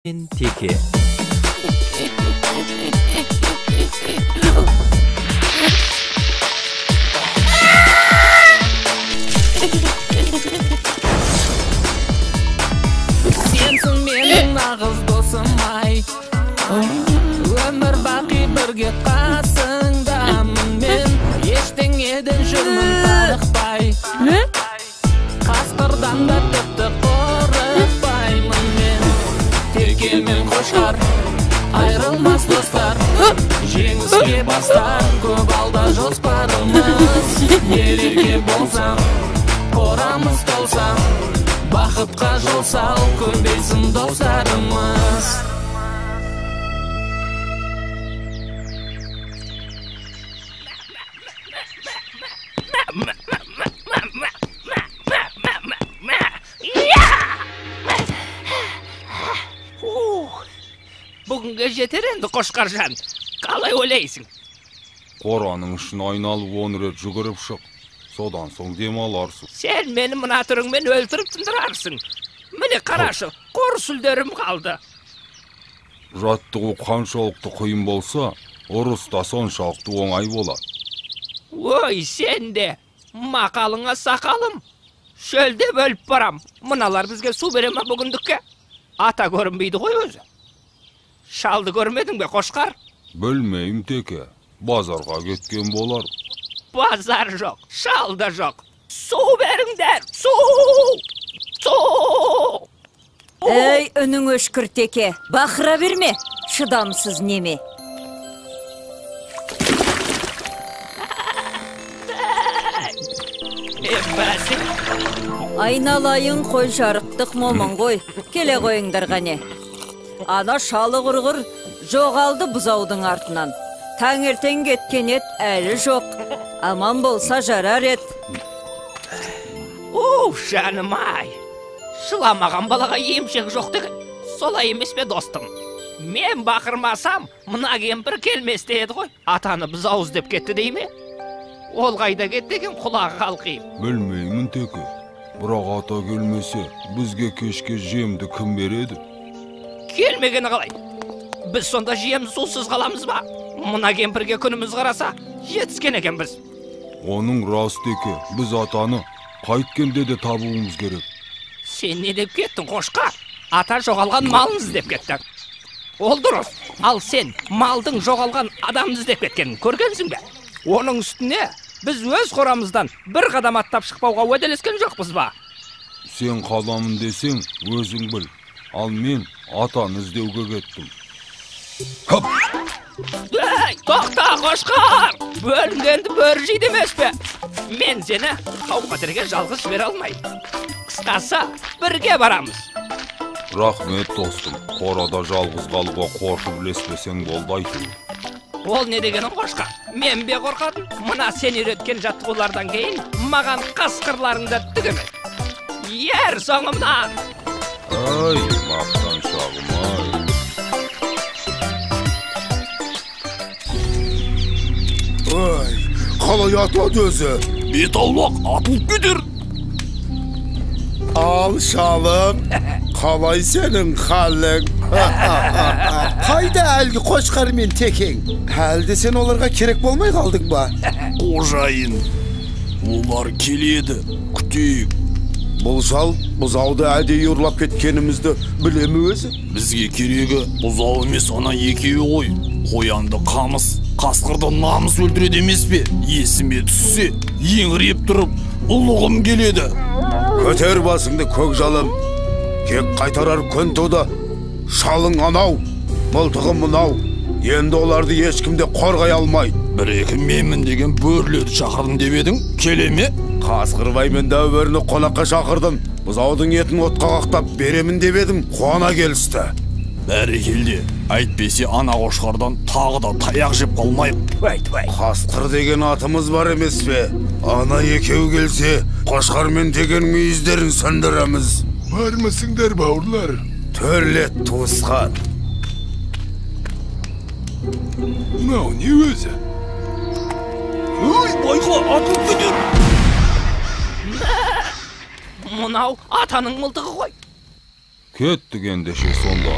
Теке. Сенсің менің нағыз досым ай, өмір бақи бірге қасыңдамын мен, ештеңеден жүрмін тарықпай, қасқырдан да тіпті қорықпаймын мен. Теке мен қошқар айырылмас достар, жеңіске бастар көп алда жоспарымыз. Ереке болсам қорамыз толса, бақытқа жол сал, көбейсін достарымыз. Бүгінге жетер енді, Қошқаржан. Қалай ойлайсың? Қораның ішін айналып 10 рет жүгіріп шық. Содан соң демаларсың. Сен мені мына түріңмен өлтіріп тындырарсың. Міне қарашы, қор сүлдерім қалды. Жаттығу қаншалықты қиын болса, ұрыс та соншалықты оңай болады. Ой, сен де, мақалыңа сақалым. Шөлдеп өліп барам. Мыналар бізге су бере ме бүгіндікке? Ата көрінбейді ғой өзі. Шалды көрмедің бе, Қошқар? Білмеймін, Теке. Базарға кеткен болар. Базар жоқ, шал да жоқ. Су беріңдер, су! Су! Әй, үнің өшкір, Теке. Бақыра берме, шыдамсыз неме. Айналайын қой, жарықтық момын ғой. Келе қойыңдар қане. Ана шалы құрғыр жоғалды бұзаудың артынан. Таңертең кеткен ет әлі жоқ. Аман болса жарар ет. Уф, жаным ай. Жыламаған балаға емшек жоқ деген. Солай емес пе, достым? Мен бақырмасам, мына кемпір келмес еді ғой. Атаны бұзау іздеп кетті дей ме? Ол қайда кетті екен, құлағы қалқиып? Білмеймін, Теке. Бірақ ата келмесе, бізге кешке жемді кім береді? Келмегені қалай? Біз сонда жем сусыз қаламыз ба? Мына кемпірге күніміз қараса, жетіскен екенбіз. Оның рас, Теке. Біз атаны қайткенде де табуымыз керек. Сен не деп кеттің, Қошқар? Ата жоғалған малын іздеп кетті. Ол дұрыс. Ал сен малдың жоғалған адамын іздеп кеткенін көргенсің бе? Оның үстіне біз өз қорамыздан бір қадам аттап шықпауға уәделескен жоқпыз ба? Сен қаламын десең, өзің біл. Ал мен атаны іздеуге кеттім. Хоп! Ей, тоқта, Қошқар! Бөлінгенді бөрі жейді емес пе? Мен сені қауіп-қатерге жалғыз жібере алмаймын. Қысқасы, бірге барамыз. Рахмет, достым. Қорада жалғыз қалуға қорқып ілеспесең болды әйтеуір. Ол не дегенің, Қошқар? Мен бе қорқатын? Мына сен үйреткен жаттығулардан кейін маған қасқырларың да түк емес. Ер соңымнан! Ай, мақтаншағым ай. Ай, қалай атады өзі? Бет аулақ атылып кетер. Ал, шалым, қалай сенің халің? Қайда әлгі Қошқар мен Текең? Әлде сен оларға керек болмай қалдың ба? Қожайын, олар келеді, күтейік. Бұл шал бұзауды әдейі ұрлап кеткенімізді біле ме өзі? Бізге керегі бұзау емес, ана екеуі ғой. Қоянды қамыс, қасқырды намыс өлтіреді емес пе? Есіме түссе, еңіреп тұрып, ұлығым келеді. Көтер басыңды, көк жалым. Кек қайтарар күн туды. Шалың анау, мылтығы мынау. Енді оларды ешкім де қорғай алмайды. Бір-екі менмін деген бөрілерді шақырдым деп едің, келе ме? Қасқырбай мен дәу бөріні қонаққа шақырдым. Бұзаудың етін отқа қақтап беремін деп едім, қуана келісті. Бәрекелде, әйтпесе ана қошқардан тағы да таяқ жеп қалмайық. Қасқыр деген атымыз бар емес пе? Ана екеу келсе, Қошқар мен Текенің мүйіздерін сындырамыз. Бармысыңдар, бауырлар? Төрлет, туысқан. Мынау не өзі? Ой, байқа, атылып кетер. Мынау атаның мылтығы ғой. Кеттік ендеше сонда.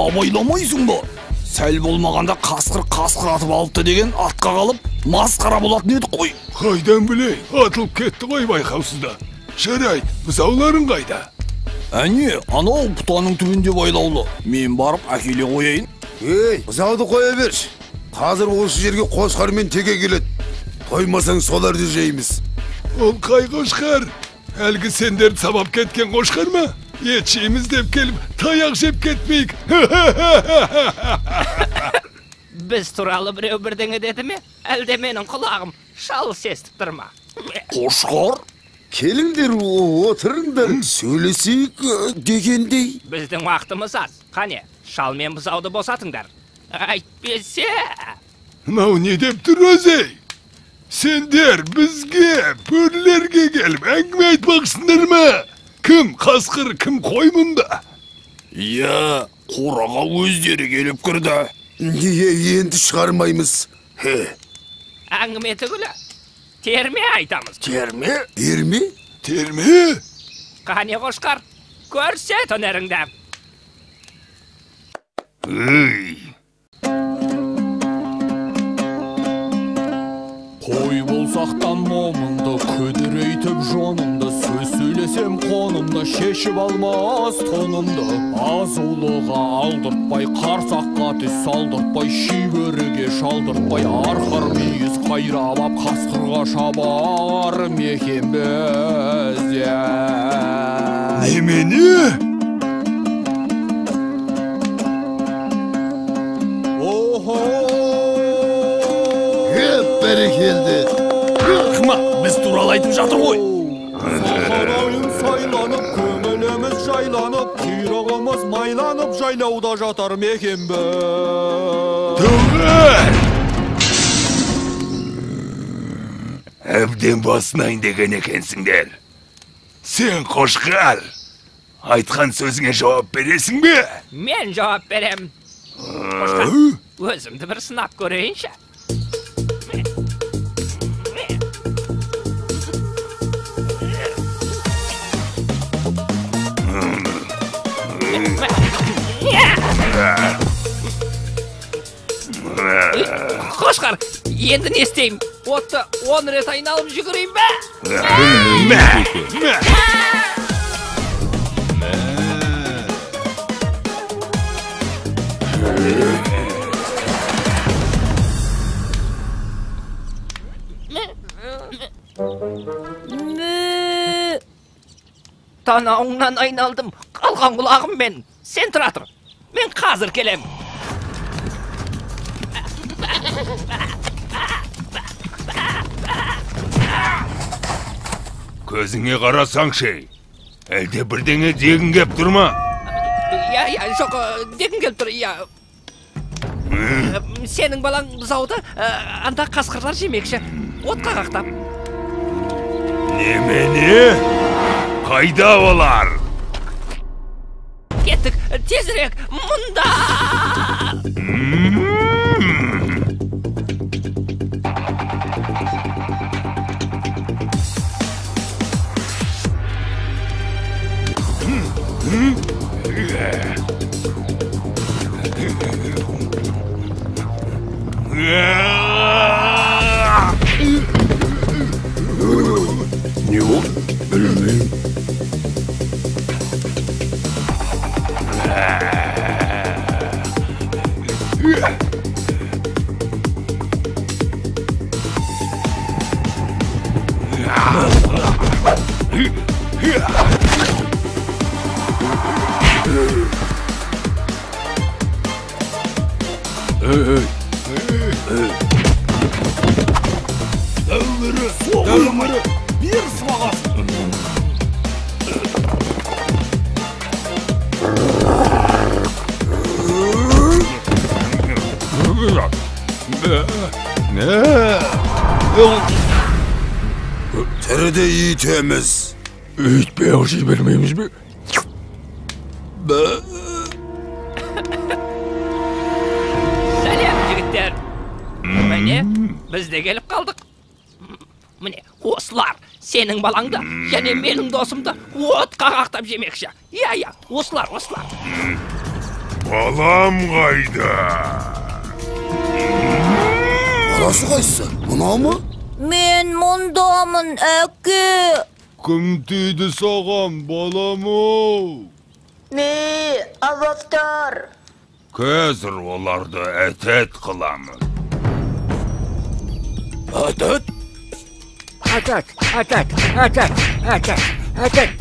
Абайламайсың ба? Сәл болмағанда қасқыр қасқыр атып алыпты деген атқа қалып, масқара болатын едік қой. Қайдан білейін, атылып кетті ғой байқаусызда. Жарайды, бұзауларың қайда? Әне, анау бұтаның түбінде байлаулы. Мен барып әкеле қояйын. Ей, бұзауды қоя берші. Қазір осы жерге қошқар мен теке келеді. Қоймасаң соларды жейміз. Ол қай қошқар? Әлгі сендерді сабап кеткен қошқар ма? Ет жейміз деп келіп, таяқ жеп кетпейік. Біз туралы біреу бірдеңе деді ме? Әлде менің құлағым шалыс естіп тұр ма? Қошқар? Келіңдер, отырыңдар, сөйлесейік дегендей. Біздің уақытымыз аз. Қане, шал мен бұзауды босатыңдар. Әйтпесе... Мынау не деп тұр өзі? Сендер бізге, бөрілерге келіп әңгіме айтпақсыңдар ма? Кім қасқыр, кім қой мұнда? Иә, қораға өздері келіп кірді. Неге енді шығармаймыз? Әңгіме түгілі, терме айтамыз. Терме? Терме? Терме? Қане қошқар, көрсет өнеріңді. Қой болсақтан момынды, күдірейтіп жонымды, сөз сөйлесем қонымды, шешіп алмас тонымды. Азулыға алдыртпай, қарсаққа түс салдыртпай, шибөріге шалдыртпай, арқар мүйіз қайрап ап, қасқырға шабар мекенбіз. Немене? Охо! Бәрекелді. Рахмат, біз туралы айтып жатыр ғой. Сахарайын сайланып, көңіліміз жайланып, құйрығымыз майланып, жайлауда жатар мекенбіз. Тоғар! Әбден басынайын деген екенсіңдер. Сен қошқар, айтқан сөзіңе жауап бересің бе? Мен жауап берем. Қошқар, өзімді бір сынап көрейінші. Қошқар, енді не істеймін? Отты 10 рет айналып жүгірейін бе? Мә! Мә! Танауыңнан айналдым, қалған құлағым мен. Сен тұра тұр, мен қазір келем. Көзіңе қарасаңшы, әлде бірдеңе дегің кеп тұр ма? Иә, иә, жоқ, дегім келіп тұр, иә. Сенің балаң бұзауды анда қасқырлар жемекші, отқа қақтап. Немене? Қайда олар? Кеттік, тезірек, мұнда! Не болды? Білмеймін. Дәумірі, соғылмыры, бер сыбағасын. Тіріде итеміз. Үйтпей ақ жібермейміз бе? Сәлем, жігіттер. Міне, біз де келіп қалдық. Міне, осылар сенің балаңды және менің досымды отқа қақтап жемекші. Иә, иә, осылар, осылар. Балам қайда? Баласы қайсысы? Мынау ма? Мен мұндамын, әке. Кім тиді саған, балам-ау? Не, аватар. Қазір оларды әтет қыламын. Әтет? Әтет, әтет, әтет, әтет, әтет.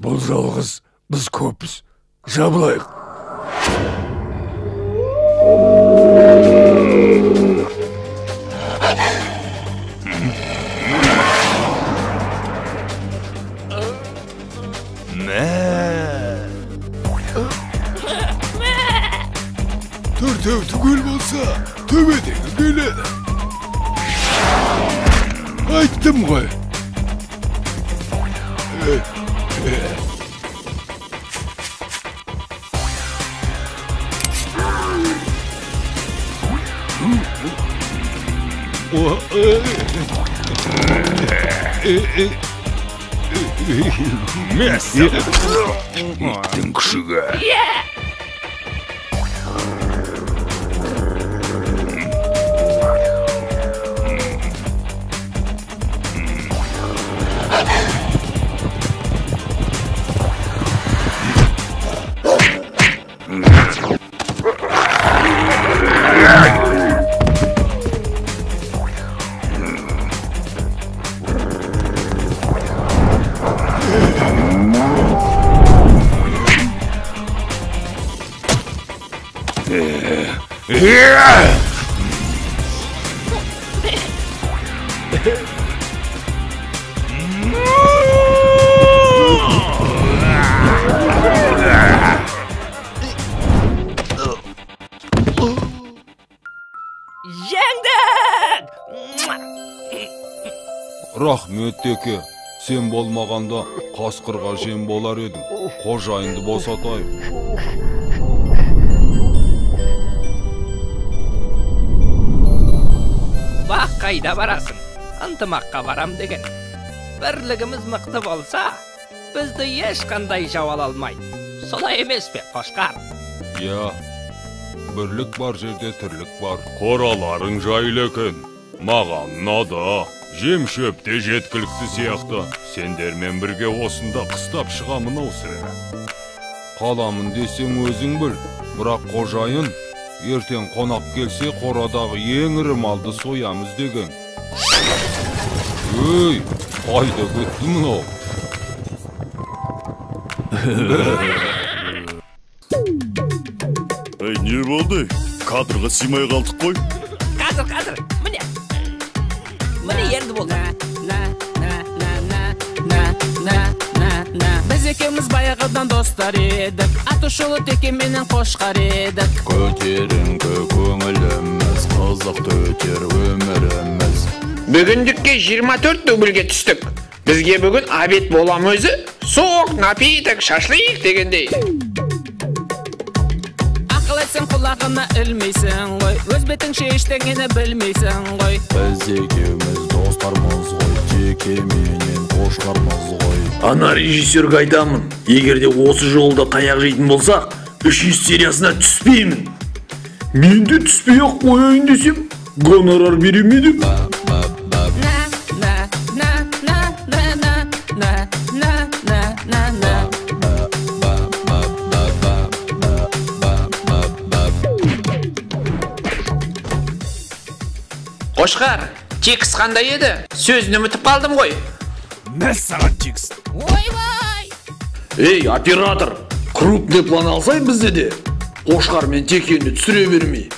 Бұл жалғыз, біз көппіз. Жабылайық. Төртеу түгел болса, төбедегі келеді. Айттым ғой. Иттің күшігі. Жеңдік! Рахмет, теке. Сен болмағанда қасқырға жем болар едім. Қожайынды босатайық. Бақ қайда барасың? Ынтымаққа барам деген. Бірлігіміз мықты болса, бізді ешқандай жау ала алмайды. Солай емес пе, Қошқар? Иә, бірлік бар жерде тірлік бар. Қораларың жайлы екен. Маған ұнады. Жем шөп те жеткілікті сияқты. Сендермен бірге осында қыстап шығамын ау сірә. Қаламын десең өзің біл. Бірақ қожайын ертең қонақ келсе қорадағы ең ірі малды соямыз деген. Өй, қайда кетті мынау? Ей, не болды? Кадрға сыймай қалдық қой. Қазір, қазір, міне. Міне енді болды. Біз екеуміз баяғыдан достар едік. Аты шулы теке менен қошқар едік. Көтеріңкі көңіліміз, қызықты өтер өміріміз. Бүгіндікке 24 дубльге түстік. Бізге бүгін обед болам өзі. Сок, напиток, шашлык дегендей. Ақыл айтсаң құлағына ілмейсің ғой. Өз бетіңше ештеңені білмейсің ғой. Біз екеуміз достармыз ғой, теке менен қошқармыз ғой. Ана режиссерге айтамын, егер де осы жолда таяқ жейтін болсақ, 3 сериясына түспеймін. Мен де түспей-ақ қояйын десем, гонорар бере ме деп. Қошқар, текст қандай еді? Сөзін ұмытып қалдым ғой. Мәссаған текст. Ойбай! Ей, оператор, крупный план алсай бізде де. Қошқар мен текені түсіре бермей.